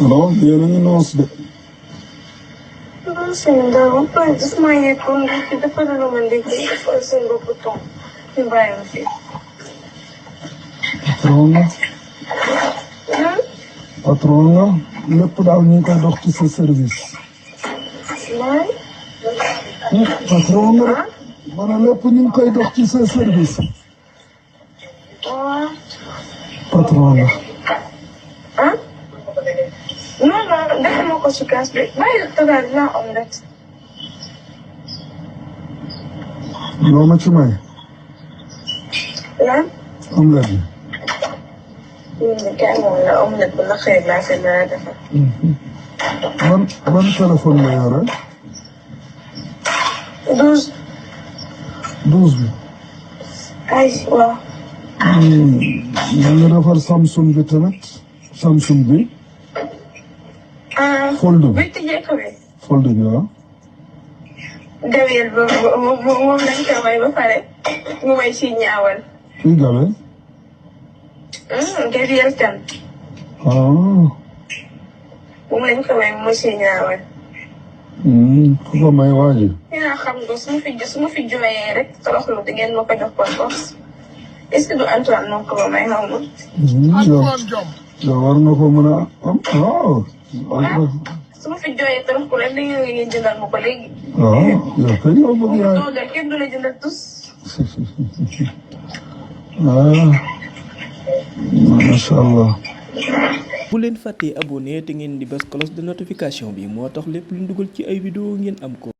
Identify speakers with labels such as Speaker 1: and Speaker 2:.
Speaker 1: Alors yéen a ngi noos de.
Speaker 2: non sëñ Daro man gisuma yeggoon ndekki dafa doon ma ndekki dafa seen bopp toog ñu bàyyi ma fi.
Speaker 1: patron nga lépp daal ñu ngi koy dox ci sa service.
Speaker 2: waay.
Speaker 1: patron nga ma ne lépp ñu ngi koy dox ci sa service.
Speaker 2: waaw.
Speaker 1: patron nga.
Speaker 2: ah. non non defuma ko ci kaas bi bàyyi tëral dinaa omelette.
Speaker 1: loo ma ci may.
Speaker 2: lan.
Speaker 1: omelette bi.
Speaker 2: ñun de kay moom la omelette bu la xëy laa fi nar a defar.
Speaker 1: ban téléphone la yore.
Speaker 2: 12.
Speaker 1: 12 bi.
Speaker 2: ay waaw.
Speaker 1: ñu ngi defar Samsung bi tamit. Samsung bi. Fold bi.
Speaker 2: buy tijjee ko bi.
Speaker 1: Fold bi waaw.
Speaker 2: Gabriel moom lañ ko may ba pare mu may si ñaawal.
Speaker 1: fii Gabriel.
Speaker 2: Gabriel Kane. moom lañ ko may mu si ñaawal.
Speaker 1: ku ko may waaji.
Speaker 2: yaa xam nga su ma fi jooyee rek toroxlu di ngeen ma ko jox par force est-ce que du Antoine moo ko may xaw ma.
Speaker 1: yow war nga ko mën a am waaw.
Speaker 2: su ma fi jooyee toroxlu rek da ngeen jëndal ma ko léegi.
Speaker 1: waaw yow kay yow bëgg yaay.
Speaker 2: toogal kenn du la jëndal tus.
Speaker 1: macha allah.
Speaker 3: bu leen fàttee abonné te ngeen di bës cloche de notification bi moo tax lépp lu dugal ci ay vidéo ngeen am ko